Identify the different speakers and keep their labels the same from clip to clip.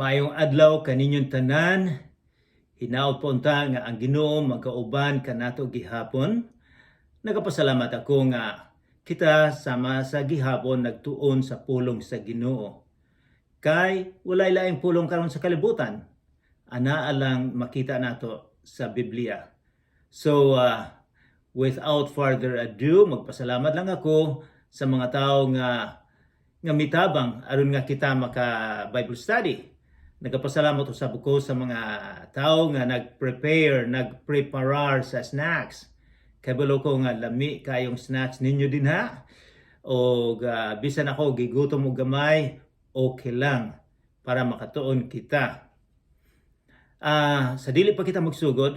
Speaker 1: Maayong adlaw kaninyong tanan. Hinaot po unta nga ang Ginoo magkauban kanato gihapon. Nagapasalamat ako nga kita sama sa gihapon nagtuon sa pulong sa Ginoo. Kay walay laing pulong karon sa kalibutan. Anaa lang makita nato sa Biblia. So without further ado, magpasalamat lang ako sa mga tao nga nga mitabang aron nga kita maka Bible study. Nagapasalamat usab ko sa mga tao nga nag-prepare, nag-preparar sa snacks. Kabalo ko nga lami kayong snacks ninyo dinha. O bisan ako gigutom og gamay, okay lang para makatuon kita. Sa dili pa kita magsugod,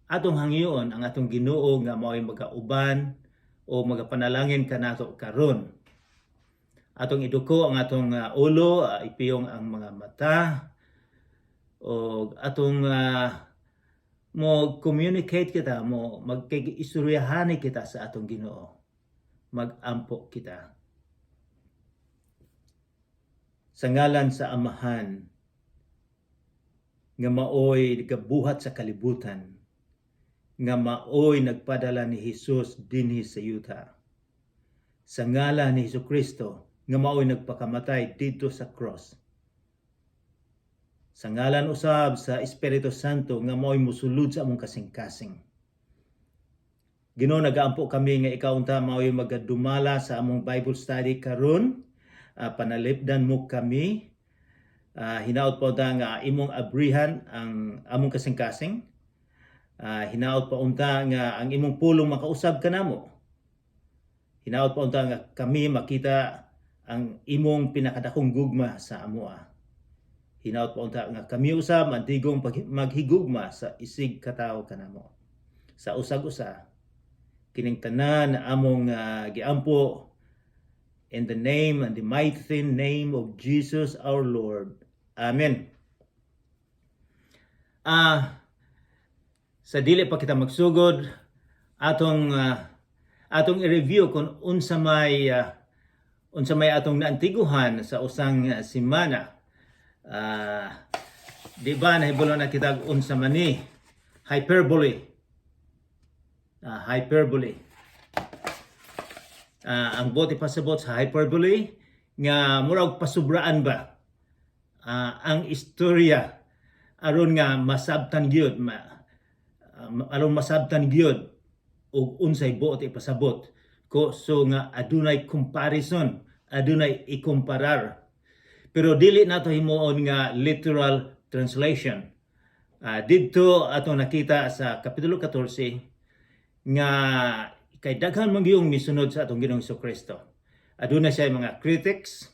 Speaker 1: atong hangyoon ang atong Ginoo nga mao'y magauban o magapanalangin kanato karon. Atong iduko ang atong ulo, ipiyong ang mga mata, o atong mo communicate kita, mo magkig-istoryahani kita sa atong Ginoo. Magampo kita. Sa ngalan sa Amahan nga maoy gabuhat sa kalibutan, nga maoy nagpadala ni Hesus dinhi sa yuta. Sa ngalan ni Hesus Kristo nga maoy nagpakamatay didto sa cross. Sa ngalan usab sa Espiritu Santo nga maoy musulod sa among kasing-kasing. Ginoo, nagaampo kami nga ikaw unta maoy magadumala sa among Bible study karon. Panalipdan mo kami. Hinaot pa unta nga imong abrihan ang among kasing-kasing. Hinaot pa unta nga ang imong pulong makausab kanamo. Hinaot pa unta nga kami makita ang imong pinakadakong gugma sa amoa. Hinaot pa unta nga kami usab antigong maghigugma sa isig katawo kanamo. Sa usag-usa kining tanan na among giampo in the name and the mighty name of Jesus our Lord. Amen. Sa dili pa kita magsugod, atong i-review kung unsa may atong naantiguhan sa usang semana. Di ba nahibalo na kita unsa man ni hyperbole? Hyperbole. Ang buot ipasabot sa hyperbole nga murag pasubraan ba ang istorya aron nga masabtan gyud aron masabtan gyud og unsay buot ipasabot ko, so nga adunay comparison, adunay ikumparar, pero dili nato himuon nga literal translation. Didto ato nakita sa kapitulo 14 nga kay daghan man gyud misunod sa atong Ginoong Kristo. Aduna siya mga critics,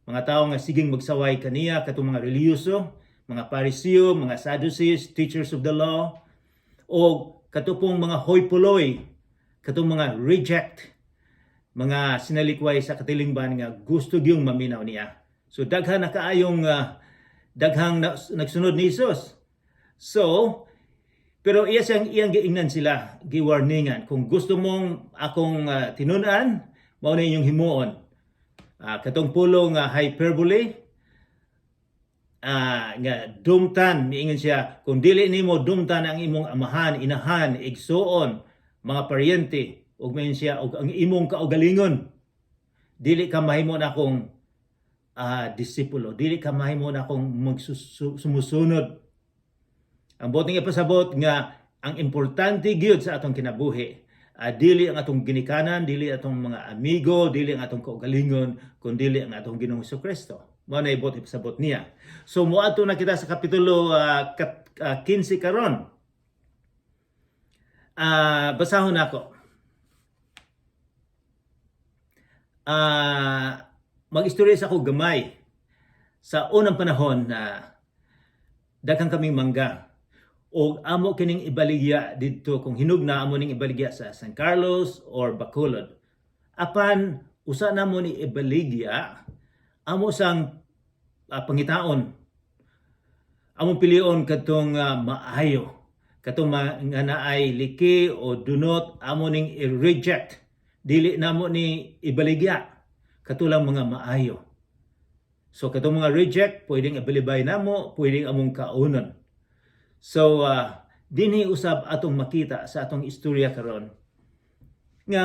Speaker 1: mga tawo nga sigeng magsaway kaniya, katong mga relihiyoso, mga Pariseo, mga Sadducees, teachers of the law, o katong mga hoi polloi, katong mga reject, mga sinalikway sa katilingban nga gusto gyung maminaw niya. So daghan na kaayong daghang nagsunod ni Jesus. So, pero iya siyang iyang giingnan sila, giwarningan. Kung gusto mong akong tinun-an, mao na inyong himuon. Katong pulong nga hyperbole, nga dumtan, miingon siya, kung dili nimo dumtan ang imong amahan, inahan, igsuon, mga paryente, ug miingon siya, ug ang imong kaugalingon, dili ka mahimo na akong disipulo, dili ka mahimo na akong sumusunod. Ang buot ning ipasabot nga ang importante gyud sa atong kinabuhi, dili ang atong ginikanan, dili atong mga amigo, dili ang atong kaugalingon, kundi ang atong Ginoong Kristo. Mao na buot ipasabot niya. So moadto na kita sa kapitulo 15 karon. Basahon nako. Mag-istorya sa ako gamay. Sa unang panahon na daghan kaming mangga og amo kining ibaligya didto kung hinog na, amo ning ibaligya sa San Carlos or Bacolod. Apan usa namo ni ibaligya, amo sang pangitaon. Among pilion kadtong maayo, katong nga naay liki o dunot, amo ning i-reject. Dili namo ni ibaligya, katulang mga maayo. So katong mga reject, pwedeng abilibay namo, pwedeng among kaunon. So dinhi usab atong makita sa atong istorya karon nga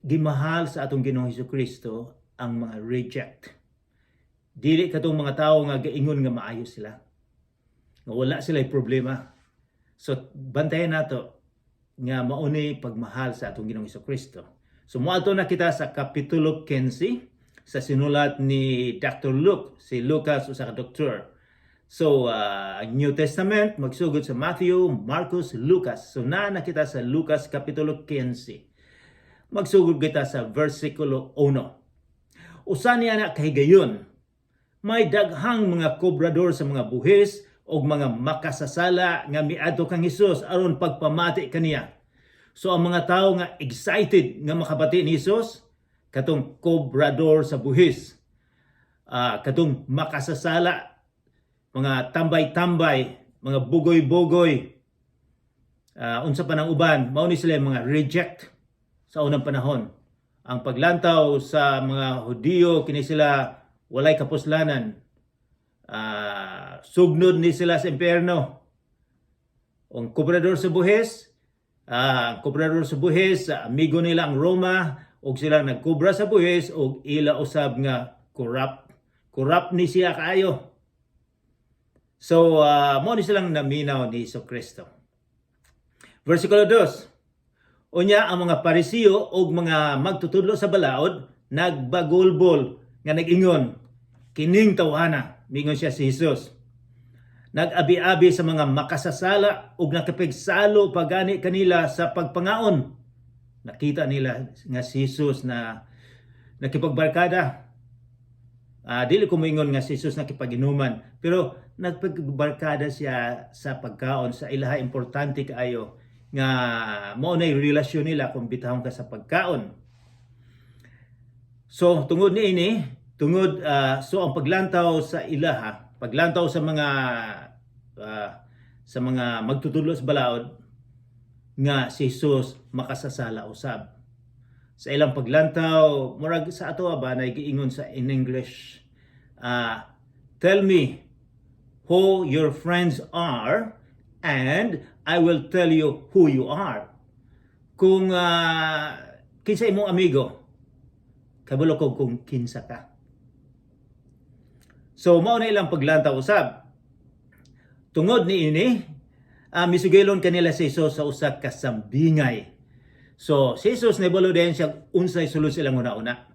Speaker 1: gimahal sa atong Ginoong Kristo ang mga reject. Dili katong mga tawo nga gaingon nga maayo sila, nga wala sila problema. So bantayan nato nga mao ni pagmahal sa atong Ginoong Kristo. So moadto na kita sa Kapitulo 15 sa sinulat ni Dr. Luke, si Lucas usa ka doktor. So ang New Testament magsugod sa Matthew, Marcos, Lucas. So naa na kita sa Lucas Kapitulo 15. Magsugod kita sa versikulo 1. Usa niya na kahigayon, may daghang mga kobrador sa mga buhis og mga makasasala nga miadto kang Hesus aron pagpamati kaniya. So ang mga tawo nga excited nga makabati ni Hesus, katong kobrador sa buhis, katong makasasala, mga tambay-tambay, mga bugoy-bugoy, unsa pa ng uban, mao ni sila yung mga reject sa unang panahon. Ang paglantaw sa mga Hudiyo, kini sila walay kapuslanan. Sugnod ni sila sa impyerno. Ang kobrador sa buhis, ang kobrador sa buhis, amigo nila ang Roma, og sila nagkobra sa buhis og ila usab nga corrupt. Corrupt ni siya kaayo. So, mao ni silang naminaw ni Hesus Kristo. Versikulo 2. Unya ang mga Parisiyo og mga magtutudlo sa balaod nagbagulbol nga nag-ingon, "Kining tawhana," mingon siya si Jesus, "nag-abi-abi sa mga makasasala ug nakipigsalo pagani kanila sa pagpangaon." Nakita nila nga si Jesus na nakipagbarkada. Dili ko moingon nga si Jesus nakipaginuman, pero nagpagbarkada siya sa pagkaon. Sa ilaha, importante kaayo nga mao na relasyon nila kung bitahon ka sa pagkaon. So tungod niini, tungod so ang paglantaw sa ilaha, paglantaw sa mga magtutudlo sa balaod nga si Jesus makasasala usab. Sa ilang paglantaw, murag sa ato ba na giingon sa in English, "Tell me who your friends are and I will tell you who you are." Kung kinsa imong amigo, kabalo ko kung kinsa ka. So mao na ilang paglantaw usab. Tungod niini, misugilon kanila si Jesus sa usa ka sambingay. So si Jesus nahibalo din siya unsay sulod silang una-una.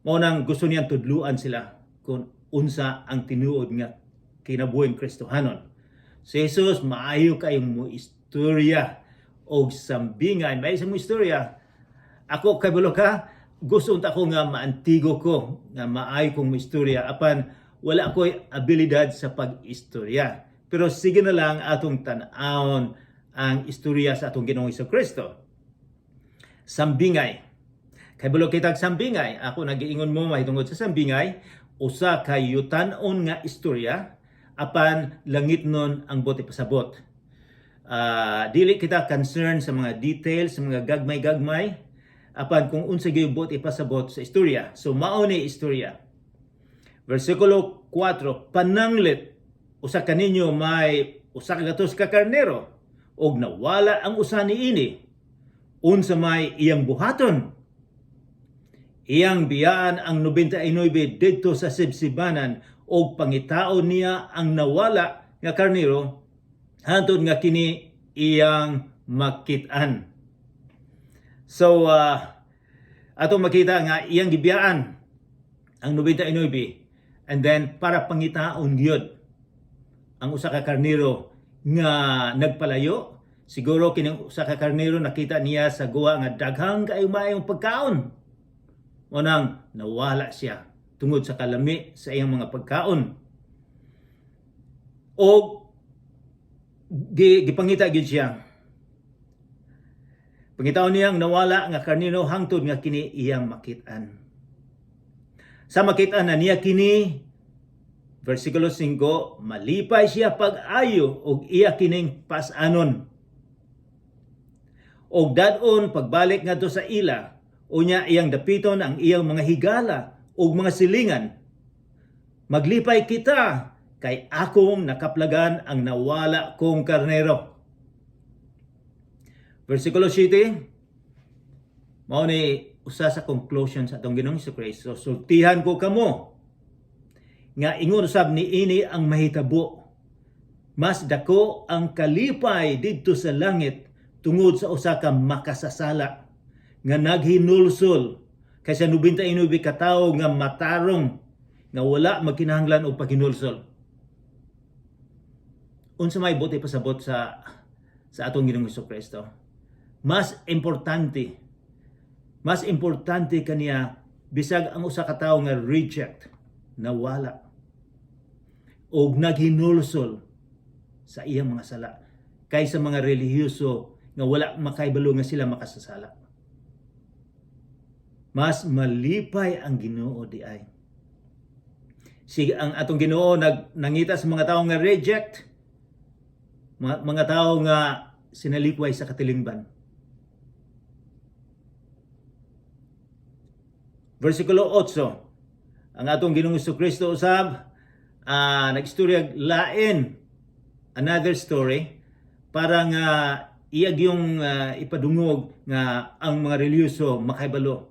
Speaker 1: Mao nang gusto niyang tudluan sila kung unsa ang tinuod nga kinabuhing Kristohanon. Si Jesus maayo kayong mo istorya og sambingay, may sa mo istorya. Ako, kabalo ka, gusto unta ko nga maantigo ko nga maayo kong mo istorya, apan wala ako'y abilidad sa pag-istorya. Pero sige na lang, atong tan-awon ang istorya sa atong Ginoong Kristo. Sambingay. Kabalo kitag sambingay. Ako nagiingon mo mahitungod sa sambingay, usa ka yutan-on nga istorya apan langit nun ang buot ipasabot. Dili kita concern sa mga details, sa mga gagmay-gagmay, apan kung unsa gyud buot ipasabot sa istorya. So mao ni istorya. Versikulo 4, pananglit usa kaninyo may 100 ka karnero og nawala ang usa niini. Unsa may iyang buhaton? Iyang biyaan ang 99 didto sa sibsibanan og pangitaon niya ang nawala nga karnero hantod nga kini iyang makit-an. So atong makita nga iyang gibiyaan ang 99 and then para pangitaon gyud ang usa ka karnero nga nagpalayo. Siguro kining usa ka karnero nakita niya sa guwa nga daghang kaayo maayong pagkaon. Mao nang nawala siya tungod sa kalami sa iyang mga pagkaon. O gipangita gyud siya. Pangitaon niyang nawala nga karnero hangtod nga kini iyang makit-an. Sa makit-an na niya kini, versikulo 5, malipay siya pag-ayo og iya kining pas-anon. Og dad-on pagbalik ngadto sa ila, unya iyang dapiton ang iyang mga higala ug mga silingan. Maglipay kita kay akong nakaplagan ang nawala kong karnero. Versikulo 7, mao ni usa sa conclusion sa atong Ginoong Kristo. Sultihan ko kamo nga ingon usab niini ang mahitabo. Mas dako ang kalipay didto sa langit tungod sa usa ka makasasala nga naghinulsol kaysa 99 ka tawo nga matarong nga wala magkinahanglan og paghinulsol. Unsa may buot ipasabot sa atong Ginoong Kristo? Mas importante kaniya bisag ang usa ka tawo nga reject, nawala og naghinulsol sa iyang mga sala kaysa mga relihiyoso nga wala makaibalo nga sila makasasala. Mas malipay ang Ginoo diay. Si ang atong Ginoo nangita sa mga tawo nga reject, mga tao nga sinalikway sa katilingban. Versikulo 8. Ang atong Ginoong Kristo usab nagstorya lain, another story, para nga iyag yung ipadungog nga ang mga relihiyoso makaibalo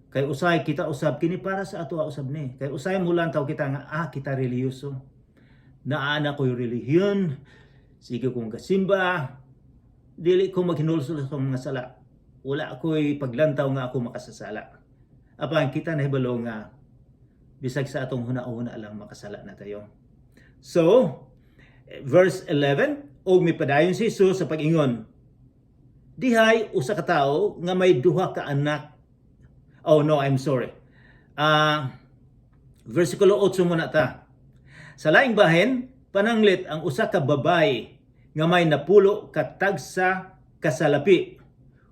Speaker 1: kay usay kita usab kini para sa ato usab ni kay usay mulantaw kita nga kita relihiyoso, naa na ko'y relihiyon, sige kong gasimba, dili ko maghinulsol sa mga sala, wala ako'y paglantaw nga ako makasasala. Apan kita nahibalo nga bisag sa atong huna-huna lang, makasala na tayo. So verse 11, og mipadayon si Jesus sa pag-ingon, dihay usa ka tawo nga may duha ka anak. Oh no, I'm sorry. Versikulo 8 muna ta. Sa laing bahin, pananglit ang usa ka babayi nga may 10 ka tagsa kasalapi.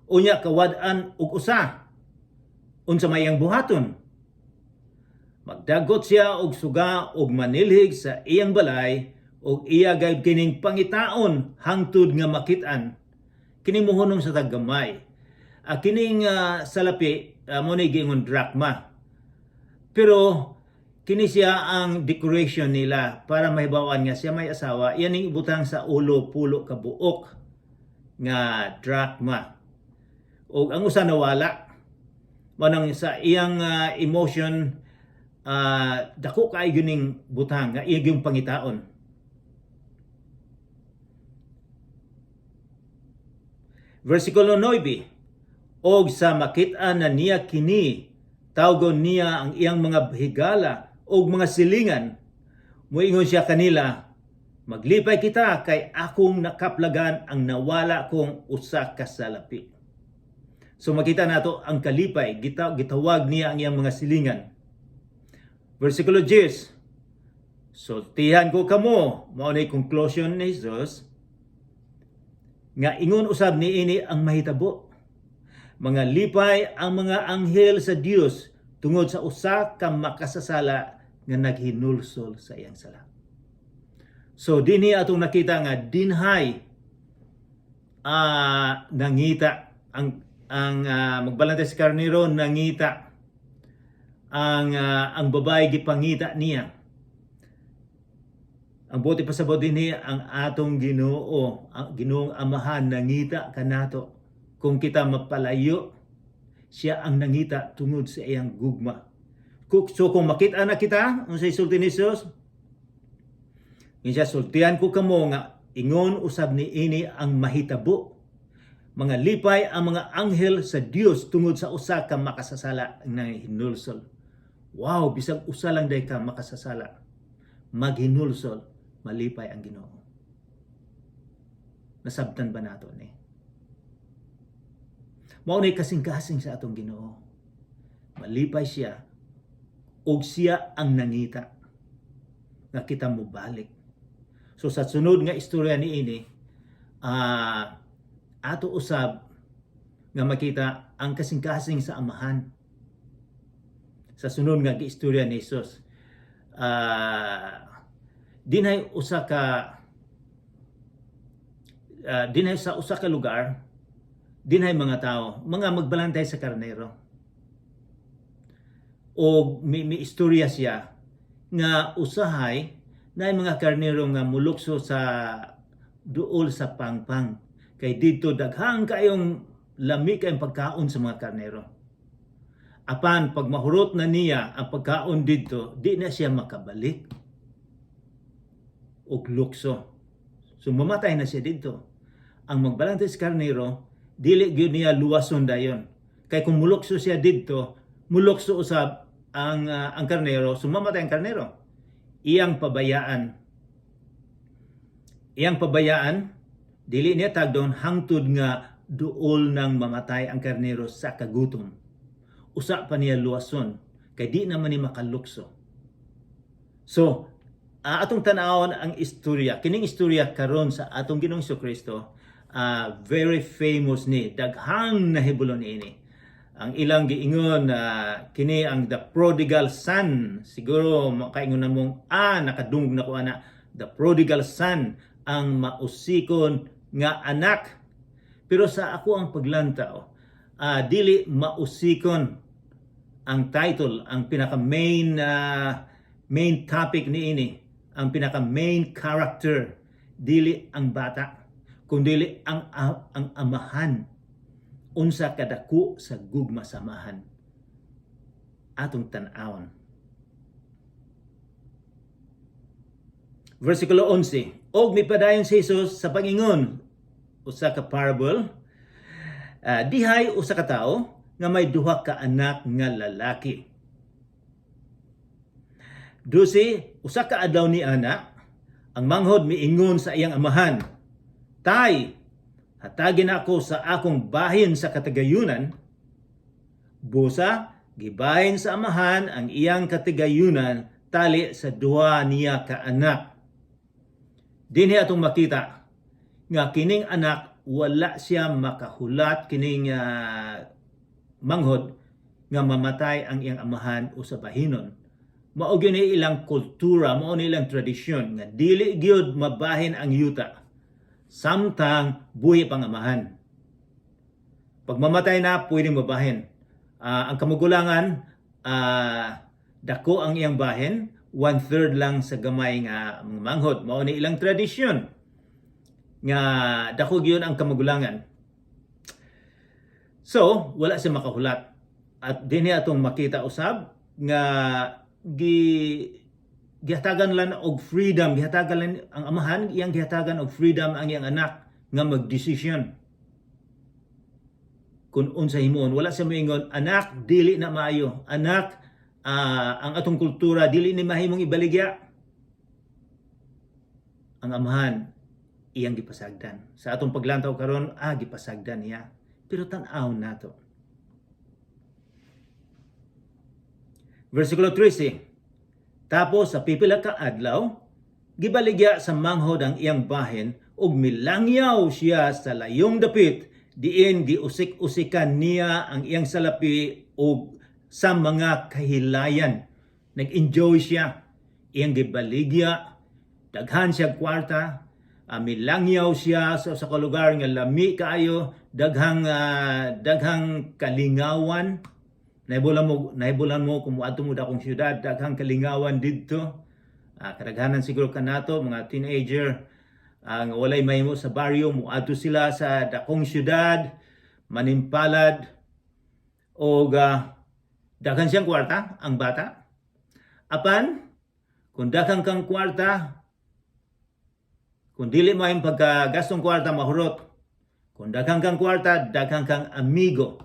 Speaker 1: Unya kawad-an og usa. Unsa may iyang buhaton? Magdagot siya og suga og manilhig sa iyang balay og iya gayud kining pangitaon hangtod nga makit-an. Kini mohunong sa taggamay. Kining salapi mo ni giingon drachma. Pero kini siya ang decoration nila para mahibawan nga siya may asawa. Iyan ning ibutang sa ulo, 10 ka buok nga drachma. Og ang usa nawala. Manang sa iyang emotion, dako kaayo ning butang nga iya gyung pangitaon. Versikulo 9, og sa makit-an na niya kini, tawgon niya ang iyang mga higala og mga silingan. Muingon siya kanila, "Maglipay kita kay akong nakaplagan ang nawala kong usa ka salapi." So makita nato ang kalipay, gitawag niya ang iyang mga silingan. Versikulo 10, sultihan ko kamo, mao ni conclusion ni Jesus, nga ingon usab niini ang mahitabo. Mga lipay ang mga anghel sa Dios tungod sa usa ka makasasala nga naghinulsol sa iyang sala. So dinhi atong nakita nga dinhay nangita ang magbalantay sa karnero, nangita ang babae, gipangita niya. Ang buot ipasabot dinhi, ang atong Ginoo, ang Ginoong Amahan, nangita kanato. Kung kita mapalayo, siya ang nangita tungod sa iyang gugma. So kung makita na kita, unsay sulti ni Jesus? Siya, sultihan ko kamo nga ingon usab niini ang mahitabo. Mga lipay ang mga anghel sa Dios tungod sa usa ka makasasala nga hinulsol. Wow, bisag usa lang day ka makasasala, maghinulsol, malipay ang Ginoo. Nasabtan ba nato ni? Mao ni kasing-kasing sa atong Ginoo. Malipay siya og siya ang nangita nga kita mobalik. So sa sunod nga istorya niini, ato usab nga makita ang kasing-kasing sa Amahan. Sa sunod nga giistorya ni Jesus. Dinhay sa usa ka lugar, dinhay mga tao, mga magbalantay sa karnero. O may istorya siya Nga usahay na mga karnero nga mulukso sa duol sa pangpang. Kay didto daghang kayong lami kayong pagkaon sa mga karnero. Apan pag mahurot na niya ang pagkaon didto, di na siya makabalik og lukso. So mamatay na siya didto. Ang magbalantay sa karnero, dili gyud niya luwason dayon. Kay kung mulukso siya didto, mulukso usab ang karnero, so mamatay ang karnero. Iyang pabayaan. Iyang pabayaan, dili niya tagdon hangtod nga duol nang mamatay ang karnero sa kagutom. Usa pa niya luwason kay di naman ni makalukso. So, atong tan-awon ang istorya. Kining istorya karon sa atong Ginoong Kristo, very famous ni, daghang nahibalo niini. Ang ilang giingon kini ang the prodigal son. Siguro makaingon na mong nakadungog na ko ana, the prodigal son, ang mausikon nga anak. Pero sa ako ang paglantaw, dili mausikon ang title, ang pinaka main main topic niini, ang pinaka main character, dili ang bata, kundi ang amahan. Unsa kadako sa gugma sa amahan. Atong tan-awon. Versikulo 11. Og mipadayon si Jesus sa pangingon usa ka parable, dihay usa ka tawo nga may duha ka anak nga lalaki. 12, usa ka adlaw ni ana, ang manghod miingon sa iyang amahan, "Tay, hatagin ako sa akong bahin sa katagayunan." Busa, gibahin sa amahan ang iyang katigayunan tali sa duha niya ka anak. Dinhi atong makita nga kining anak wala siya makahulat, kining manghod, nga mamatay ang iyang amahan o sa bahinon. Mao gyud ni ilang kultura, mao ni ilang tradisyon nga dili gyud mabahin ang yuta samtang buhi pang amahan. Pag mamatay na, pwedeng mabahin. Ang kamagulangan, dako ang iyang bahin, 1/3 lang sa gamay nga mga manghod. Mao ni ilang tradisyon nga dako gyud ang kamagulangan. So, wala siya makahulat. At dinhi atong makita usab nga gihatagan lang og freedom, gihatagan lang ang amahan, iyang gihatagan og freedom ang iyang anak nga magdesisyon kung unsa himuon. Wala siya moingon, "Anak, dili na maayo. Anak, ang atong kultura dili ni mahimong ibaligya." Ang amahan, iyang gipasagdan. Sa atong paglantaw karon, gipasagdan niya. Pero tan-aw nato. Versikulo 13. Tapos sa pipila ka adlaw, gibaligya sa manghod ang iyang bahin ug milangyaw siya sa layong dapit, diin giusik-usikan niya ang iyang salapi ug sa mga kahilayan. Nag-enjoy siya. Iyang gibaligya, daghan siya kwarta, milangyaw siya sa lugar nga lami kaayo, daghang kalingawan. Nahibulan mo kung moadto mo dakong syudad, daghang kalingawan didto. Kadaghanan siguro kanato mga teenager ang walay mahimo sa baryo, moadto sila sa dakong syudad, manimpalad og daghan siyang kwarta ang bata. Apan kung daghan kang kwarta, kung dili mo ang pagkagastong kwarta, mahurot. Kung daghan kang kwarta, daghan kang amigo.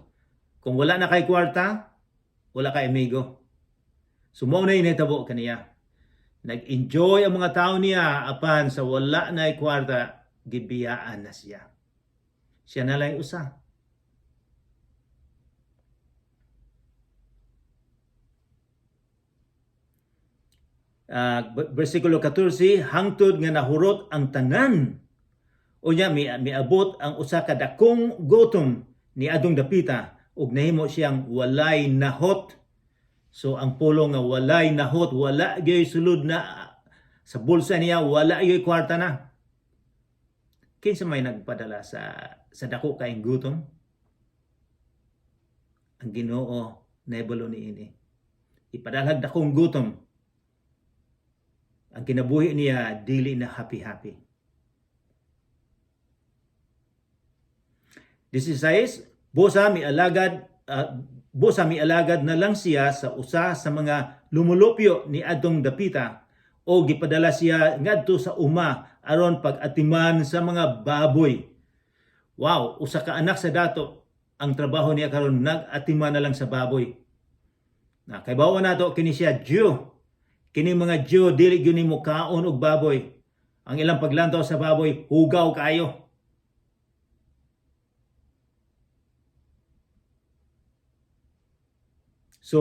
Speaker 1: Kung wala na kay kwarta, wala kay amigo. So mao na nahitabo kaniya. Nag-enjoy ang mga tao niya, apan sa wala na kwarta, gibiyaan na siya. Siya na lang usa. Versikulo 14, hangtod nga nahurot ang tanan. Unya miabot ang usa ka dakong gutom ni adong dapita ug nahimo siyang walay nahot. So ang pulong nga walay nahot, wala gyud sulod na sa bulsa niya, wala gyud kwarta na. Kinsa may nagpadala sa dako kaayong gutom? Ang Ginoo nahibalo niini. Ipadalhag dakong gutom. Ang kinabuhi niya dili na happy-happy. 16, busa mialagad na lang siya sa usa sa mga lumulupyo ni adtong dapita o gipadala siya ngadto sa uma aron pag-atiman sa mga baboy. Wow, usa ka anak sa dato ang trabaho niya karon nag-atiman na lang sa baboy. Na kay bawo nato kini siya Jew. Kini mga Jew dili gyud nimo kaon og baboy. Ang ilang paglantaw sa baboy hugaw kaayo. So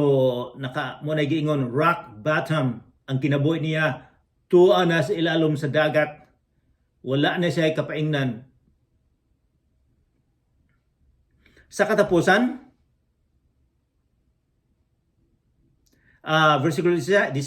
Speaker 1: naka mo na giingon rock bottom ang kinabuhi niya, tuwa na sa ilalom sa dagat. Wala na siya kapaingnan. Sa katapusan, versikulo 16,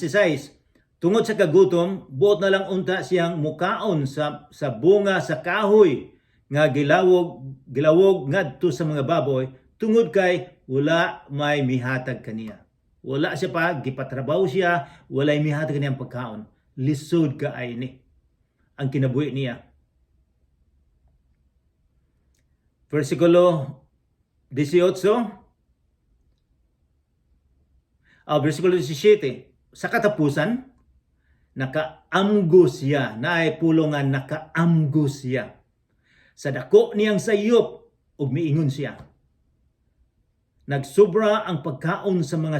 Speaker 1: tungod sa kagutom, buot na lang unta siyang mukaon sa bunga sa kahoy nga gilawog ngadto sa mga baboy, tungod kay wala may mihatag kaniya. Wala siya pa, gipatrabaho siya, walay mihatag kaniyang pagkaon. Lisod kaay ni ang kinabuhi niya. Versikulo 18, versikulo 17, sa katapusan, nakaamgo siya, naay pulong nga nakaamgo siya. Sa dako niyang sayop, ug miingon siya. Nagsubra ang pagkaon sa mga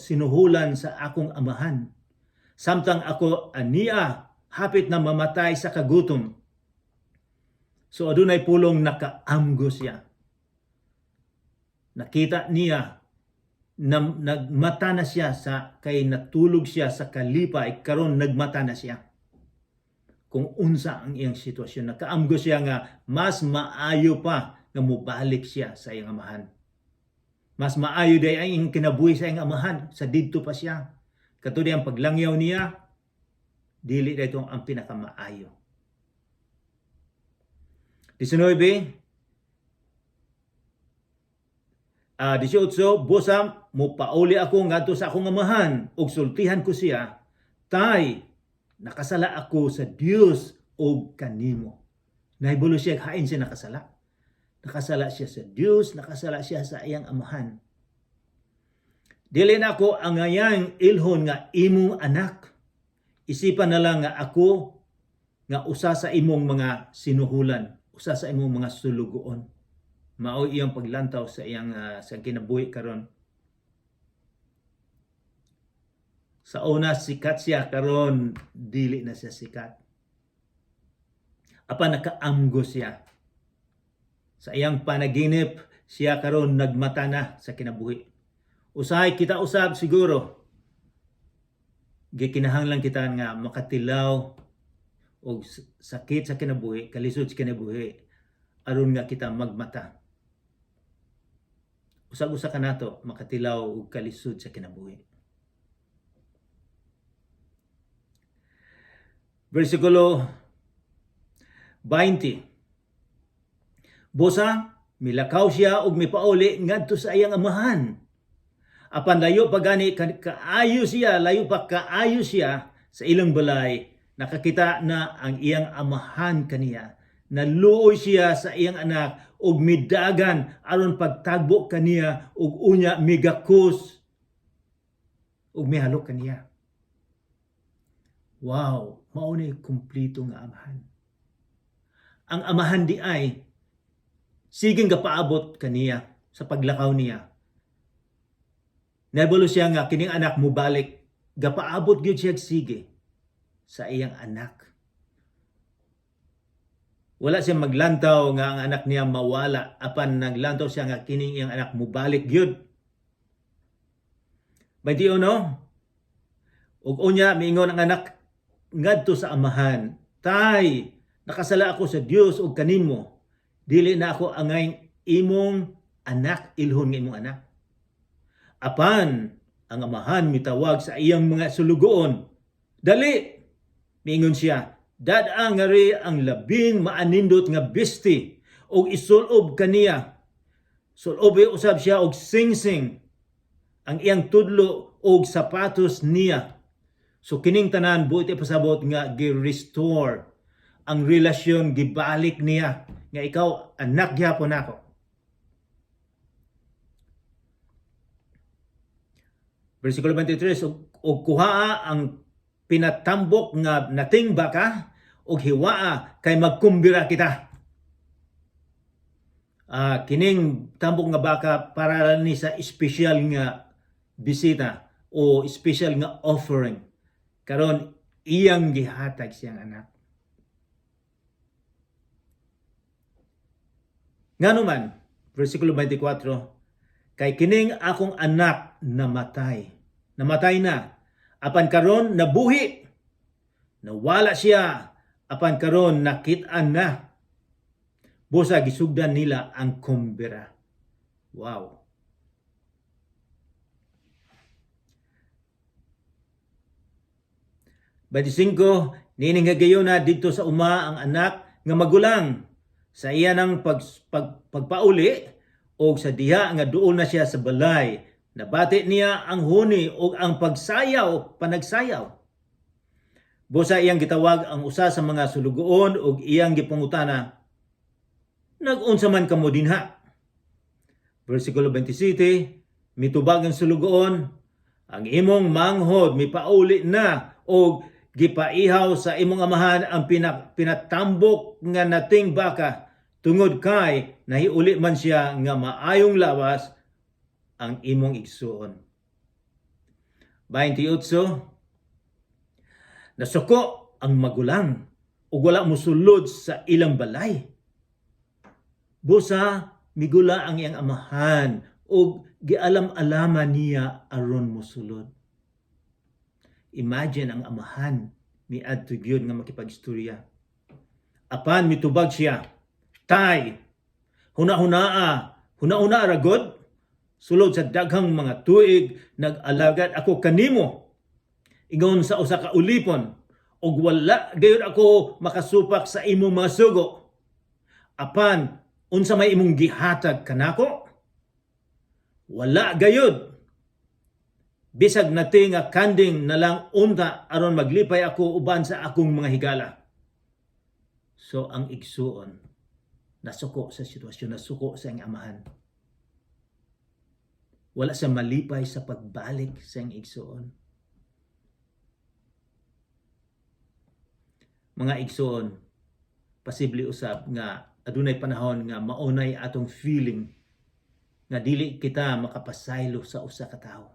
Speaker 1: sinuhulan sa akong amahan. Samtang ako ania, hapit na mamatay sa kagutom. So adunay pulong nakaamgo siya. Nakita niya na nagmata na siya sa kay natulog siya sa kalipay, karon nagmata na siya kung unsa ang iyang sitwasyon. Nakaamgo siya nga mas maayo pa nga mobalik siya sa iyang amahan. Mas maayo day ang iyang kinabuhi sa iyang amahan sa didto pa siya. Kato ang paglangyaw niya, dili na itong ang pinakamaayo. 19, 18, busa mopauli ako ngadto sa akong amahan ug sultihan ko siya, Tay, nakasala ako sa Dios ug kanimo. Nahibalo siya hain siya nakasala. Nakasala siya sa Dios, nakasala siya sa iyang amahan. Dili na ako angayang ilhon nga imong anak. Isipan na lang nga ako nga usa sa imong mga sinuhulan, usa sa imong mga sulugoon. Mao iyang paglantaw sa iyang sa kinabuhi karon. Sa una sikat siya, karon dili na siya sikat. Apan nakaamgo siya. Sa iyang panaginip, siya karon nagmata na sa kinabuhi. Usahay kita usab siguro. Gikinahanglan kita nga makatilaw og sakit sa kinabuhi, kalisod sa kinabuhi, aron nga kita magmata. Usag-usa kanato makatilaw og kalisod sa kinabuhi. Versikulo 20. Busa milakaw siya og mipauli ngadto sa iyang amahan. Apan layo pa gani kaayo siya, layo pa kaayo siya sa ilang balay, nakakita na ang iyang amahan kaniya. Naluoy siya sa iyang anak og midagan aron pagtagbo kaniya og unya migakos og mihalok kaniya. Wow, mao ni kumpleto nga amahan. Ang amahan di ay sige gapaabot kaniya sa paglakaw niya. Nahibalo siya nga kining anak mobalik, gapaabot gyud siya sige sa iyang anak. Wala siya maglantaw nga ang anak niya mawala, apan naglantaw siya nga kining iyang anak mobalik gyud. 21, ug unya miingon ang anak ngadto sa amahan, Tay, nakasala ako sa Dios ug kanimo. Dili na ako angay imong anak, ilhon nga imong anak. Apan ang amahan mitawag sa iyang mga sulugoon. Dali, miingon siya, dad-a ngari ang labing maanindot nga bisti og isulob kaniya. Sulobi usab siya og singsing ang iyang tudlo og sapatos niya. So kining tanan buot ipasabot nga gi-restore ang relasyon, gibalik niya nga ikaw anak gyapon nako. Versikulo 23, ug kuhaa ang pinatambok nga nating baka ug hiwaa kay magkumbira kita. Kining tambok nga baka para ni sa espesyal nga bisita o espesyal nga offering. Karon iyang gihatag siyang anak. Ngano man, versikulo 24, kay kining akong anak namatay. Namatay na, apan karon nabuhi. Nawala siya, apan karon nakit-an na. Busa gisugdan nila ang kumbira. Wow. 25, niining higayuna didto sa uma ang anak nga magulang sa iya ng pagpauli og sa diha nga duol na siya sa balay, nabati niya ang huni og ang pagsayaw panagsayaw. Busa iyang gitawag ang usa sa mga sulugoon og iyang gipangutana, "Nag-unsa man kamo dinha?" Versikulo 27, mitubag ang sulugoon, "Ang imong manghod mipauli na og gipaihaw sa imong amahan ang pinatambok nga nating baka tungod kay nahiuli man siya nga maayong lawas ang imong igsuon." 28, nasuko ang magulang ug wala mosulod sa ilang balay. Busa migula ang iyang amahan ug gialam-alaman niya aron mosulod. Imagine ang amahan miadto gyud nga makipagstorya. Apan mitubag siya, "Tay, huna-hunaa, huna-huna ra gud, sulod sa daghang mga tuig nag-alagad ako kanimo ingon sa usa ka ulipon ug wala gayud ako makasupak sa imong mga sugo. Apan unsa may imong gihatag kanako? Wala gayud. Bisag nati nga kanding na lang unta aron maglipay ako uban sa akong mga higala." So ang igsuon nasuko sa sitwasyon, nasuko sa iyang amahan. Wala sa malipay sa pagbalik sa iyang igsuon. Mga igsuon, posible usab nga adunay panahon nga maunay atong feeling nga dili kita makapasaylo sa usa ka tawo.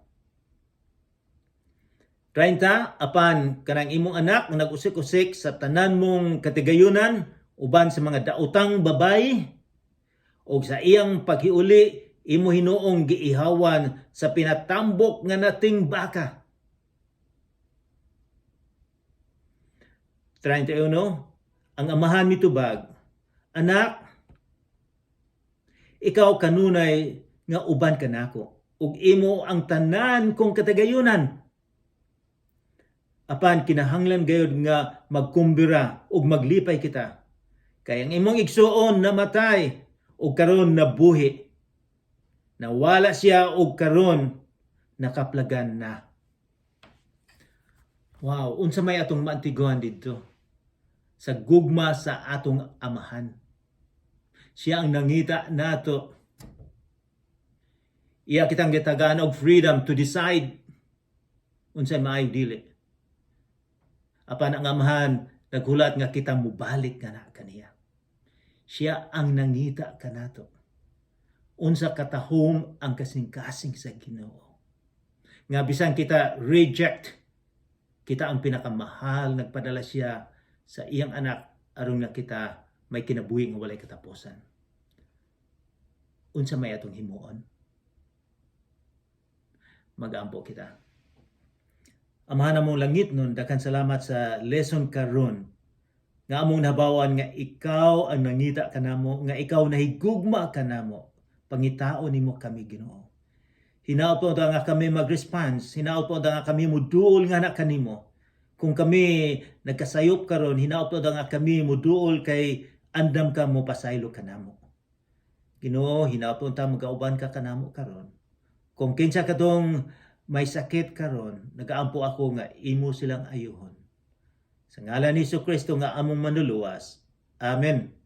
Speaker 1: 30, apan kanang imong anak nga nag-usik-usik sa tanan mong katigayunan uban sa mga daotang babay og sa iyang paghiuli imo hinuong giihawan sa pinatambok nga nating baka. 31, ang amahan mitubag, "Anak, ikaw kanunay nga uban kanako ug imo ang tanan kong katagayunan. Apan kinahanglan gayud nga magkumbira ug maglipay kita. Kay ang imong igsuon namatay ug karon nabuhi. Nawala siya ug karon nakaplagan na." Wow, unsa may atong maantiguan didto? Sa gugma sa atong amahan. Siya ang nangita nato. Iya kitang gitagaan og freedom to decide unsay maayo dili. Apan ang amahan naghulat nga kita mubalik nga na kaniya. Siya ang nangita kanato. Unsa katahom ang kasing-kasing sa Ginoo. Nga bisan kita reject, kita ang pinakamahal, nagpadala siya sa iyang anak aron nga kita may kinabuhi nga walay katapusan. Unsa may atong himuon? Mag-ampo kita. Amahan namong langit nun, daghan salamat sa lesson karon. Nga among nabawan nga ikaw ang nangita kanamo, nga ikaw nahigugma kanamo. Pangitaon nimo kami, Ginoo. Hinaot po nga kami mag-response, hinaot po nga kami muduol nga na kanimo. Kung kami nagkasayop karon, hinaot po nga kami muduol kay andam ka mo pasaylo kanamo. Ginoo, hinaot po ta magauban ka kanamo karon. Kung kinsa katong may sakit karon, nagaampo ako nga imo silang ayuhon. Sa ngalan ni Kristo nga among Manluluwas. Amen.